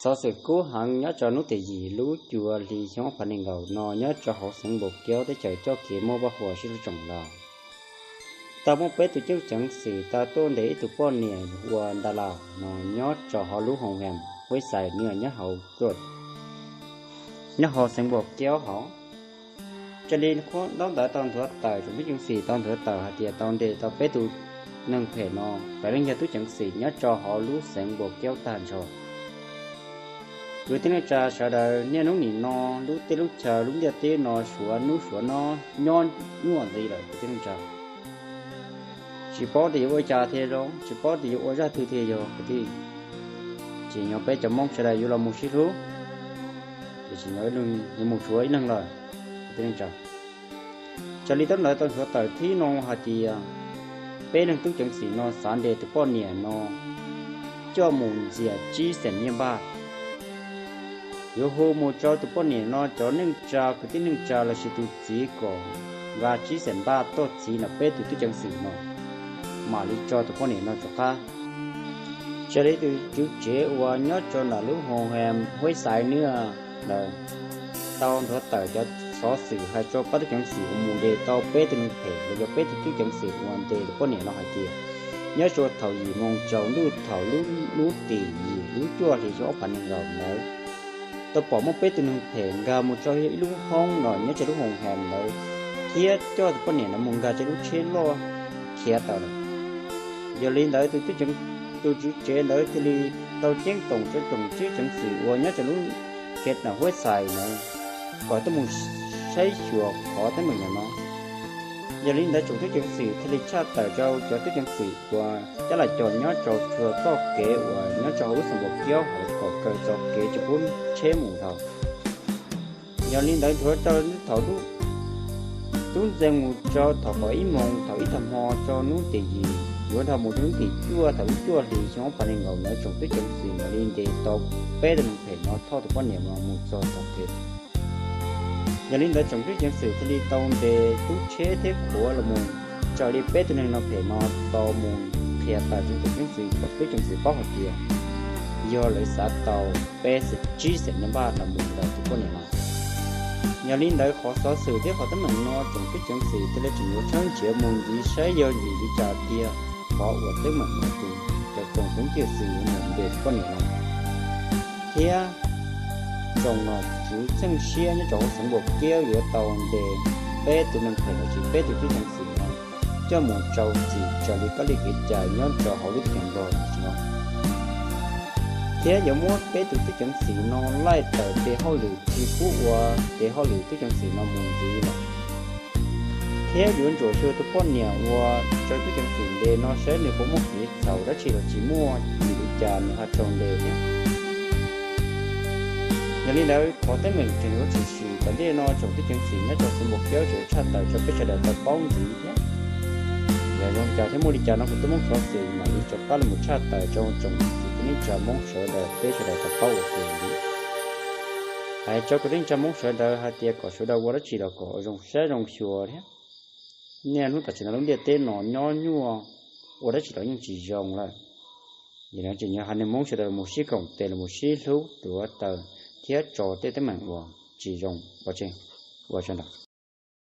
Xov xwm kub heev nyob rau hnub tim yim lub cuaj hli xyoo ob phav nees nkaum no nyob rau hauv xeev Npaus Kaub teb chaws coj kev muaj vaj huam sib hlub tsoom los. Tau muaj peb tus tub ceev xwm tau tuaj ntes ib tug poj niam hu ua Nta Las no nyob rau hauv lub hoos hees Huab Xais Nws nyob hauv, nyob hauv xeev Npaus Kaub hauv. Raws li ntaub ntawv tau nthuav tawm, tsoom tub ceev xwm tau nthuav tawm hais tias tau ntes tau peb tus neeg phem no, lawv yeej yog tub ceev xwm nyob rau hauv lub xeev Npaus Kaub tag nrho. Kwv tij neej tsa sawv daws, niaj hnub nim no lub teb lub chaw lub ntiaj teb no suav hnub suav no nyob nyuaj ntxiv lawm kwv tij neej tsa. Tsis paub tias yuav ua cas thiaj zoo, tsis paub tias yuav ua zaj twg thiaj yog kwv tij. Tsim nyog peb cov Hmoob sawv daws yuav los mus sib hlub, ces tsim nyog yuav mus tshuav ib leeg lawm kwv tij neej tsa. Raws li ntaub ntawv tau nthuav tawm thib no hais tias peb leeg tub ceev xwm no xav ntes tus poj niam no coj mus ntxias tsib xees nyiaj npaj. Yuav hu mus rau tus poj niam no cov neej tsa kwv tij neej tsa lossis tus txiv kom nqa tsib xees npaj tuaj txhiv no peb tus tub ceev xwm no mam li tso tus poj niam no rov qab. Raws li tus tswv tsev uas nyob rau ntawm lub hoos hees Huab Xais Nws ntawd tau nthuav tawm cov xov xwm hais rau pab tub ceev xwm uas mus ntes tau peb tus neeg phem los yog peb tus tub ceev xwm uas ntes tus poj niam no hais tias nyob rau thaum yim moos tsaus ntuj thaum lub hnub tim yim lub cuaj hli xyoo ob phav nees nkaum ntawd tau pom muaj peb tus neeg phem nkag mus rau ib lub hoob no nyob rau lub hoos hees ntawd thiab coj tus poj niam no mus nkag rau lub tsheb loj khiav tawm lawm. Yog li ntawd tus tswv tsev ntawd thiaj li tau ceeb toom rau tsoom tub ceev xwm uas nyob rau lub khiav ntawm Huab Xais ntawd kom tuaj mus saib xyuas qhov teeb meem no. Yog li ntawd tsoom tub ceev xwm thiaj li tshaj tawm rau cov tub ceev xwm uas cab lam cos nyob rau txoj kev uas nyob rau hauv lub xeev Npaus Kaub hauv kom kaw txoj kev tsis pub tsheb mus dhau. Yog li ntawd nthuav rau thaum tub ntxees mus rau thaum qhov ib moos thaum ib tag hmo rau hnub tim yim yuav dhau mus rau hnub tim cuaj thaum lub cuaj hli xyoo ob phav nees nkaum ntawd tsoom tub ceev xwm mam li ntes tau peb tus neeg phem no thauj tus poj niam no mus txog tom kev. Yog li ntawd tsoom tub ceev xwm thiaj li tau ntes tub tsheb thiab khuav los mus raws li peb tus neeg no phem no tau mus qhia tawm rau tsoom tub ceev xwm kom tub ceev xwm paub hais tias yog lawv xav tau peb xees tsib xees nyiaj npaj no mus rau tus poj niam no. Yog li ntawd qhov xov xwm thiab qhov teeb meem no tsoom tub ceev xwm thiaj li tseem yuav tshawb nrhiav mus ntxiv saib yog vim li cas tiag qhov uas teeb meem no tus cov tsoom tub ceev xwm yuav mus ntes tus poj niam no thiab tsoom nom tswv txheej siab nyob rau hauv xeev Npaus Kaub yuav tau ntes peb tus neeg phem los sis peb tus tub ceev xwm no coj mus rau txim raws li kab li kev cai nyob rau hauv lub teb chaws Nplog no. Thiab yuav muab peb tus tub ceev xwm no laij tawm tes hauj lwm tsis pub ua tes hauj lwm tub ceev xwm no mus ntxiv lawm. Thiab yuav ntsuam xyuas tus poj niam uas raug tub ceev xwm ntes no saib nws puas muaj kev txhaum dab tsi los tsis muaj, vim li cas nws ho raug ntes thiab. Yog li ntawd qhov teeb meem tseem yuav tshwm sim tom ntej no tsoom tub ceev xwm nyob rau xeev Npaus Kaub tseem tshaj tawm rau peb sawv daws tau paub ntxiv thiab. Yog zoo cas thiab muaj li cas no kuv tub Hmoob xov xwm mam li rov qab los mus tshaj tawm rau tsoom txiv kwv tij neej tsa Hmoob sawv daws peb sawv daws tau paub ua ke li. Hais rau kwv tij neej tsa Hmoob sawv daws hais tias kom sawv daws ua dab tsi los kom zoo saib zoo xyuas thiab. Niaj hnub tam sim no lub ntiaj teb no nyob nyuaj, ua dab tsi los yeej tsis zoo lawm. Yog li no tseem yuav hais nej Hmoob sawv daws los mus sib koom tes los mus sib hlub tuav taws thiab tso tej teeb meem uas tsis zoo pov tseg ua tsaug ntau.